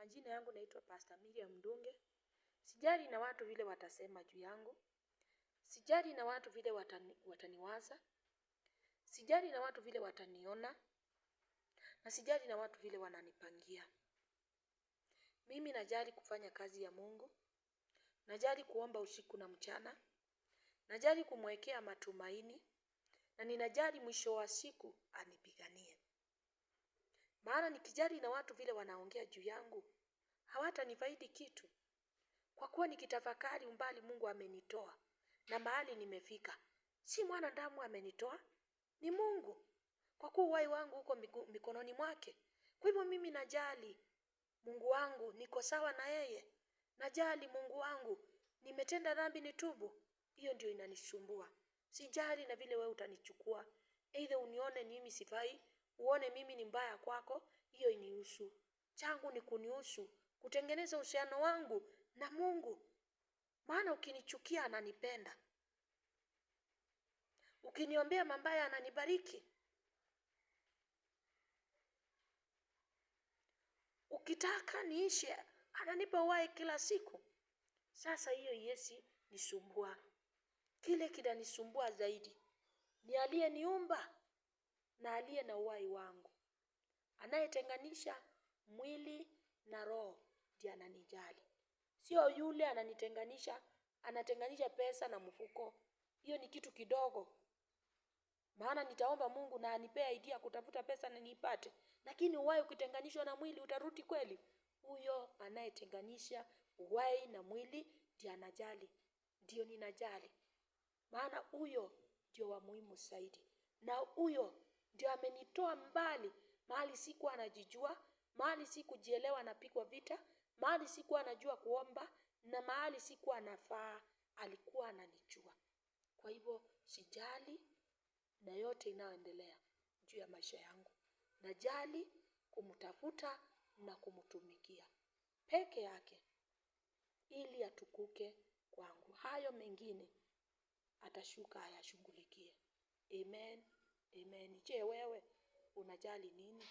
Majina yangu naitwa Pastor Miriam Ndunge. Sijali na watu vile watasema juu yangu. Sijali na watu vile wataniwaza. Sijali na watu vile wataniona. Na sijali na watu vile wananipangia. Mimi najali kufanya kazi ya Mungu. Najali kuomba usiku na mchana. Najali kumwekea matumaini. Na ninajali mwisho wa siku anipiganie. Maana nikijali na watu vile wanaongea juu yangu, hawatanifaidi kitu. Kwa kuwa nikitafakari umbali Mungu amenitoa na mahali nimefika, si mwanadamu amenitoa, ni Mungu. Kwa kuwa uhai wangu uko mikononi mwake. Kwa hivyo mimi najali Mungu wangu, niko sawa na yeye. Najali Mungu wangu, nimetenda dhambi nitubu. Hiyo ndio inanisumbua. Sijali na vile wewe utanichukua. Either unione mimi sifai, uone mimi ni mbaya kwako, hiyo inihusu. Changu ni kunihusu, kutengeneza uhusiano wangu na Mungu. Maana ukinichukia ananipenda. Ukiniombea mabaya ananibariki. Ukitaka niishi ananipa uhai kila siku. Sasa hiyo yesi nisumbua. Kile kinanisumbua zaidi ni aliyeniumba na aliye na uhai wangu. Anayetenganisha mwili na roho ndiye ananijali. Sio yule ananitenganisha, anatenganisha pesa na mfuko. Hiyo ni kitu kidogo. Maana nitaomba Mungu na anipee idea kutafuta pesa na niipate. Lakini uhai ukitenganishwa na mwili utarudi kweli? Huyo anayetenganisha uhai na mwili ndiye anajali. Ndio ninajali. Maana huyo ndio wa muhimu zaidi. Na huyo ndio amenitoa mbali, mahali sikuwa anajijua, mahali sikujielewa napigwa vita, mahali sikuwa anajua kuomba, na mahali sikuwa anafaa, alikuwa ananijua. Kwa hivyo sijali na yote inayoendelea juu ya maisha yangu. Najali kumtafuta na kumtumikia peke yake ili atukuke kwangu. Hayo mengine atashuka ayashughulikie. Amen. Amen. Je, wewe unajali nini?